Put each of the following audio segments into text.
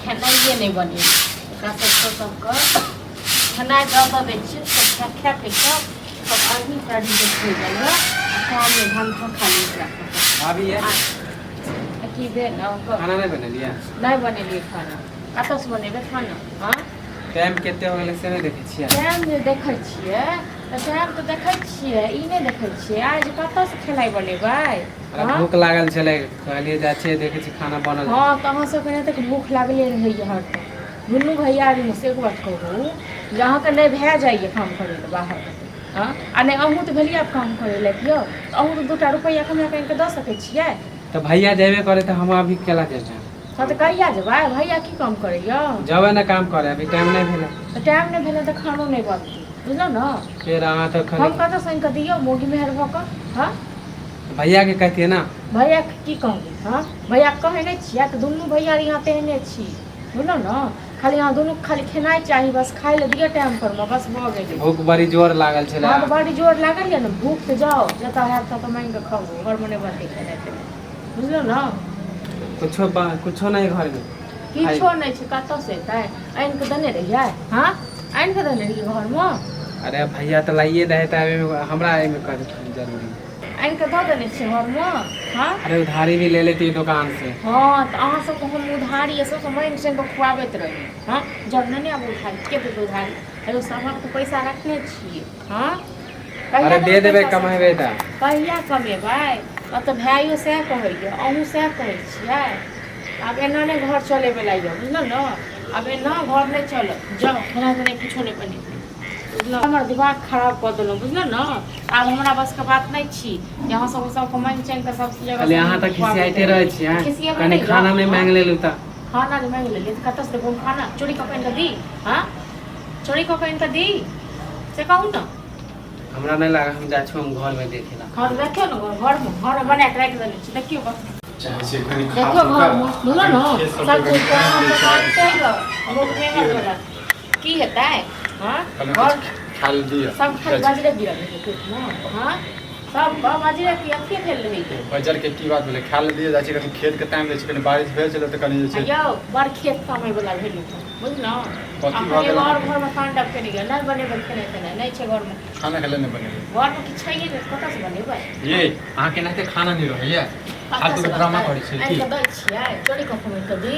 खेनाइए नहि बनेबै। एकरा सबके सबके खेनाइ दऽ दऽ दै छियै, सब खा खा पी कऽ सब आदमी प्राणी के छोड़ि जाइए, आ काम नहि धन्धा खाली एकरा सबके। भाभी ये। आ की भेल अहाँके? खाना नहि बनेलियै? नहि बनेलियै खाना। कतऽसँ बनेबै खाना? हँ, टाइम कते हो गेलै से नहि देखै छियै? टाइम जे देखै छियै तऽ टाइम तऽ देखै छियै, ई नहि देखै छियै आइ जे कतऽसँ खेनाइ बनेबै। अरे भूख लागल छलै, कहलियै जाइ छियै, देखै छी खाना बनल। हँ, तऽ अहाँ सबके नहि तक भूख लागले रहैए हरदम दुनू भैयारीमे। से एक बात कहू जे अहाँके नहि भए जाइए काम करै लए बाहर? हँ, आ नहि अहूँ तऽ भेलियै आब काम करै लायक यौ, तऽ अहूँ तऽ 2 टा रुपैआ कमा कऽ आनि कऽ दऽ सकै छियै। तऽ भैया जेबे करे तऽ हम अभी केला जेबै? हँ, तऽ कहिया जेबै? भैया की काम करैए? जेबै ने काम करे, अभी टाइम नहि भेलै। तऽ टाइम नहि भेलै तऽ खानो नहि बनतै, बुझलहुँ ने? फेर अहाँ तऽ हम खाली कतऽसँ आनि कऽ दियौ मौगी मेहर भऽ कऽ? हँ। भैयाके कहतियै ने। भैयाके की कहबै? हँ, भैयाके कहै नहि छियै तऽ दुनू भैया यहाँ तेहने छी, बुझलहुँ ने? खाली अहाँ दुनूके खाली खेनाइ चाही, बस खाइ लए दिअ टाइम परमे, बस भऽ गेलै। भूख बड़ी जोर लागल छलै। हँ, तऽ बड़ी जोर लागल यऽ ने भूख, तऽ जाउ जतऽ हैत ततऽ माँगि कऽ खाउ, घरमे नहि बनतै खेनाइ तेनाइ, बुझलहुँ ने? कुछो कुछो नहि घरमे। किछो नहि छै, कतऽसँ एतै? आनि कऽ देने रहियै? हँ, आनि कऽ देने रहियै घरमे? अरे भैया तऽ लाइए दै तऽ एहिमे हमरा एहिमे कथी जरूरी? आनि कऽ दऽ देने छियै घरमे? हँ। अरे उधारी भी ले लेती दोकान से। हँ, तऽ अहाँ सबके हम उधारी सबसँ माँगि चाँगि कऽ खुआबैत रही। हँ, जब नहि आब उधारी के देतै उधारी? हेलो, सभक तऽ पैसा रखने छियै। हँ, कहिया अरे दे देबै पैसा सब? कमेबै तऽ। कहिया कमेबै? तऽ भाइयो सएह कहैए, अहूँ सएह कहै छियै। आब एना नहि घर चलैवला यऽ, बुझलहुँ ने? आब एना घर नहि चलत। जाउ, खेनाइ तेनाइ किछो नहि बनेबै, बुझलहुँ? हमर दिमाग खराब कऽ देलहुँ, बुझलहुँ ने? आब हमरा बसके बात नहि छी जे अहाँ सब सबके माँगि चाँगि कऽ सब जगह खाली अहाँ तऽ खिसियाइते रहै छियै। खिसियेबै कनि नहि यऽ? खाना नहि माँगि लेलहुँ तऽ। खाना जे माँगि लेलियै तऽ कतऽसँ देबौ हम खाना? चोरी कऽ कऽ आनि कऽ दी? हँ, चोरी कऽ कऽ आनि कऽ दी, से कहू ने। हमरा नहि लागल, हम जाइ छी हम घरमे देखे ला। हँ, तऽ देखियौ ने घरमे, घरमे बना कऽ राखि देने छी, देखियौ बस। चाहै छियै कनि खा देखियौ पी घरमे, कऽ बुझलहुँ कनि ने? खेत सब सबके चीज कनि टाइम दै छै। मेहनत वला की हेतै? हँ, कहलहुँ घर किछु खाय लए दिअ। सब खाली जाइ छी। बजरे गिरल रहै पेटमे। हँ, सब बजरे के अथिये भेल रहै। बजर के की बात भेलै? खाय लए दिअ, जाइ छी कनि खेतके टाइम दै छी। कनि बारिश भेल छलै तऽ कनि जे छै। यौ, बड़ खेत कमै वला भेलहुँ, बुझलहुँ? कथी भऽ अपने गेल घर अहाँके? घरमे तांडव केने गेल। नहि बनेबै खेनाइ तेनाइ, नहि छै घरमे। खाना खेले नहि बनेबै? घरमे किछु छैहे नहि, कतऽसँ बनेबै? ये अहाँके एनाहिते खाना नहि रहैया, फालतूके कतऽसँ ड्रामा बनतै? करै छियै। आनि की कऽ दै छियै? चोरी कऽ कऽ कऽ दी?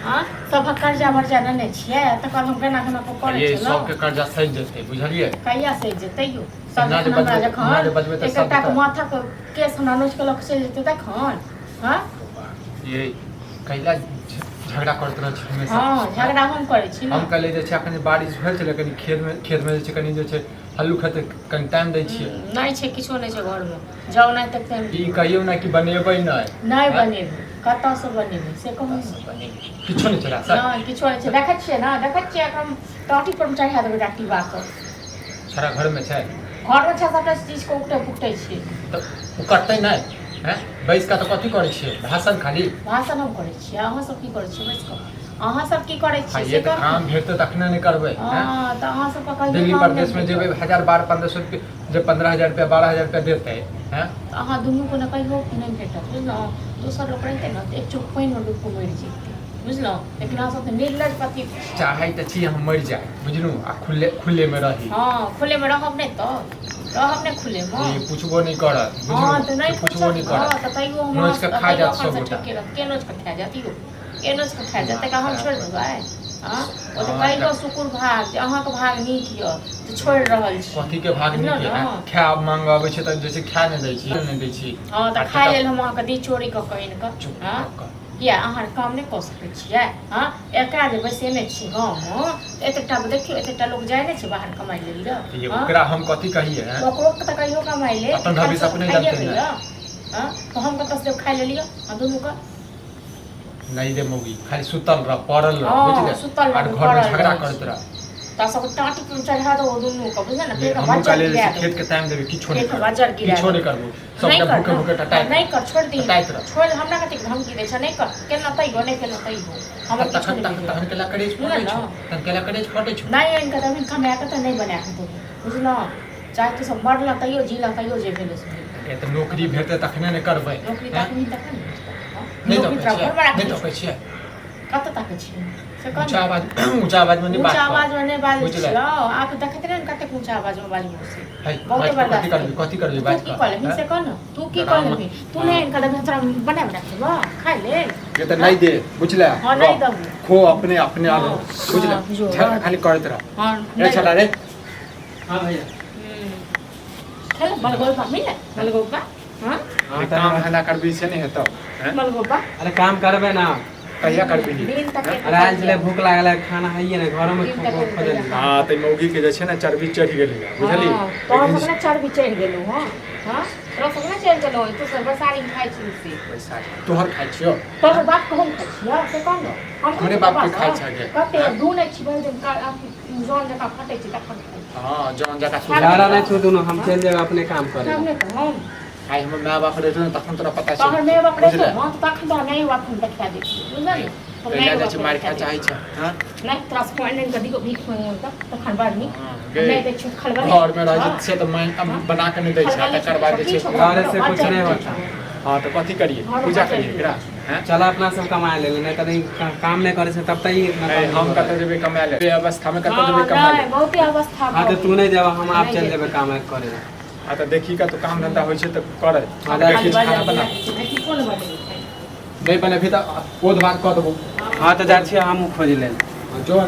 हँ, सभक कर्जा वर्जा नेने छियै, तकर बाद हम केना केना कऽ करै ये छलहुँ। सबके कर्जा सधि जेतै, बुझलियै? कहिया सधि जेतै यौ सब? एना जे जखन हमरा बजबै, एना जे जखन बजबै तऽ एक सब एकटाके तऽ माथक केश हमरा नोचि कऽ लऽ कऽ चलि जेतै तखन? हँ। ये कैला झगड़ा करैत रहै छी हमेशा? हँ, झगड़ा हम करै छी ने? हम कहलियै जे छै अखन बारिश भेल छलै, कनि खेतमे, खेतमे जे छै कनि जे छै हल्लुक हेतै, कनि टाइम दै छियै। नहि छै, किछो नहि छै घरमे, जाउ नहि तक टाइम। ई कहियौ ने कि बनेबै नहि? नहि बनेबै, कतऽसँ बनेबै से कहू ने। किछो नहि छै राशन? नहि, किछो नहि छै। देखै छियै ने, देखै छियै, एखन टाटी पर मे चढ़ा देबै टाटी कऽ। सारा घरमे छै? घरमे छै, सबटा चीजके उकटै पुकटै छियै। तऽ ओ कटतै नहि? हैं बैस कऽ तऽ कथी करै छियै? भाषण खाली। भाषण हम करै छियै? अहाँ सब की करै छियै बैस कऽ? अहाँ सब की करै छियै ये से तऽ कहू। काम भेटतै तखने नहि करबै हैं? हँ, तऽ अहाँ सबके कहियो दिल्ली काम नहि प्रदेशमे भेटत। जेबै, हजार बारह 1500 रुपया जे 15,000 रुपया 12,000 रुपया देतै हैं? तऽ अहाँ दुनूके ने कहियो नहि भेटत, बुझलहुँ? दोसर लोक रहितै ने तऽ एक चोट पानिमे डूबि कऽ मरि जैतै, बुझलहुँ? लेकिन अहाँ सब तऽ निर्लज पति छी। चाहै तऽ छी हम मरि जाय, बुझलहुँ? आ खुले खुलेमे रही। हँ, खुलेमे रहब नहि तऽ रहब नहि खुलेमे। ई पुछबो नहि करत। हँ, बुझलहुँ तऽ नहि से पुछबो पूछत। नहि हँ, करत। तऽ तैयो हम नोचि कऽ खा तैयो जायत अखन से सभगोटा। ठीके रहत। के नोचि कऽ खा जायत यौ? के नोचि कऽ खा जायत? तकरा हम छोड़ि देबै? हँ, ओ तऽ हँ, कहियो तऽ शुकुर भाग जे अहाँके भाग नीक यऽ जे छोड़ि रहल छी। कथीके भाग बुझलहुँ नीक यऽ? ने? खाय मांग अबै छै तऽ जे छै खाय नहि दै छी, नहि दै छी। हँ, आ तऽ खाय टका लेल हम अहाँके दी चोरी कऽ कऽ आनि कऽ? चुप हँ। कऽ कऽ। किया अहाँ काम नहि कऽ सकै छियै? हँ, एकरा जे बैसेने छी गाँवमे, एतेक टा देखियौ, एतेक टा लोक जाइ नहि छै बाहर कमाइ लेल यऽ? ये हँ। ओकरा हम कथी कहियै हैं? ओकरो तऽ कहियो कमाइ ले। अपन खाली भविष्य सब अपने खाइए जानतै के ने। यऽ? हँ, तऽ हम कतऽसँ देब खाइ लेल यऽ हम दुनूके? नहि रे मौगी, खाली सुतल रह, पड़ल रह। हँ, बुझले? सुतल आर रहू, घरमे पड़ल झगड़ा रहै करैत छी। रह। तऽ सब टाटी पर चढ़ा दो दुनू के, बुझल ने? ये पेट हमहूँ बज्जर कहलियै जे गिरा छै खेतके देबो। टाइम देबै, किछो नहि पेट करबै। बज्जर गिरा किछो नहि देबो। करबो। नहि सबटा कर भूखे ने। भूखे टटाइत नहि रह। कर, छोड़ि दी। टटाइत रह। छोड़ि, हमरा कतेक धमकी दै छ। नहि कर केना तैयो, नहि केना तैयो, हमर किछो तखन नहि तखन बिगड़त। तखन केला करेज बुझल फटै ने? छौ? तखन केला करेज फटै छौ? नहि आनि कऽ देबही कमाए कऽ तऽ नहि बना कऽ देबो, बुझलहुँ? चाहे तू सब मरलह तैयो, जीलह तैयो, जे भेलै से भेलै। ए तऽ नौकरी भेटतै तखने ने करबै। नौकरी हैं? तखनी तखन ने भेटतै, हँ? नहि नौकरी तकै तोरा छियै? घरमे नहि राखने तकै छियै? कतऽ ताकै छी से कह ऊँचा आवाज, ऊँचा आवाज में नहीं बात ऊँचा कर। आवाज में नहि बाजै बुझलै? छियौ। आब देखैत रहे ने कतेक ऊँचा आवाज में बाजलहुँ से। है, बहुते बाज कऽ, कथी बर्दाश्त करबी, कथी करबी, तू बाज की कऽ, कहलही से हैं? कह ने, तू की डरावना। कहलही? तू नहि आनि कऽ देबही तोरा बना बना खेबऽ खाय लेल? ये तऽ नहीं दे, बुझले? हाँ, नहीं देबू। खो अपने अपने आलू, हाँ, बुझले? हाँ, जो। झगड़ा खाली करैत रह। हाँ। रे छला रे। हाँ भैया। खेल मलगोपा मिले मलगोपा। हाँ। हाँ, काम धंधा करबी से नहीं हेतौ, हैं? मलगोपा। अरे काम करबे ना। कहिया करबी? दिन तक। अरे आयल छलै, भूख लागल है, खाना हइए ने घरोमे। दिन तक। खोजल। हाँ, तऽ मौगी के जे छै ने चर्बी चढ़ि गेलै, बुझली? तोरा सब ने चर्बी चढ़ि गेलौ। हँ हँ, तोरा सब ने चढ़ि गेलौ। तू सब बरसारी खाइ छी से। पैसा तोहर खाइ छियौ? तोहर बाप के हम खाइ छियौ से कह ने। हम हमरे बाप के खाइ छै गे। कते दूनै छी भरि दिन, जौन जकाँ खटै छी तखन खाइ छी। हाँ, जौन जकाँ। लड़ा नहि छौ दुनू, हम चलि जेबै अपने काम करे। तब नहि तऽ हम आइ हमर माय बाप रहतौ ने तखन तोरा पता तोहर माय बाप रहतौ? बुझले? हँ, तऽ तखन तोरा माय बाप हम देखा दै छियौ, बुझलही? तोहर कहिया माय जाइ छै बाप मारि देखा खाय दै चाहै छै, हाँ? छियौ। नहि, तोरा से आनि कऽ दिगो भीख मांगि कऽ तखन बड़ नीक। हाँ, गे। नहि दै छियौ खलबली। घर में रहै छै से तऽ माय बना के नहि दै छै, तकर बाद जे छै घरे से कुछ नहीं होता। हाँ, तऽ कथी करियै? घरमे पूजा बचल करियै एकरा, हैं? चल अपना सब कमा ले, नहीं तऽ नहीं काम नहीं करे छै तब तक ई ए, हम कतऽ जेबै कमाय ले? अवस्था में कतऽ जेबै हँ, कमाय नहि ले? बहुते अवस्था हाँ, तऽ तू नहीं जेबा, हम आप नहीं चल जेबै। जेबै काम करे। आ तऽ देखी कतऽ काम धंधा होइ छै तऽ करै। हाँ, देखी, खाना बना। कोन बनेबै? नहि बनेबही तऽ ओध भात कऽ देबौ। हाँ, तऽ जाइ छियै हमहूँ खोज लेल। जो।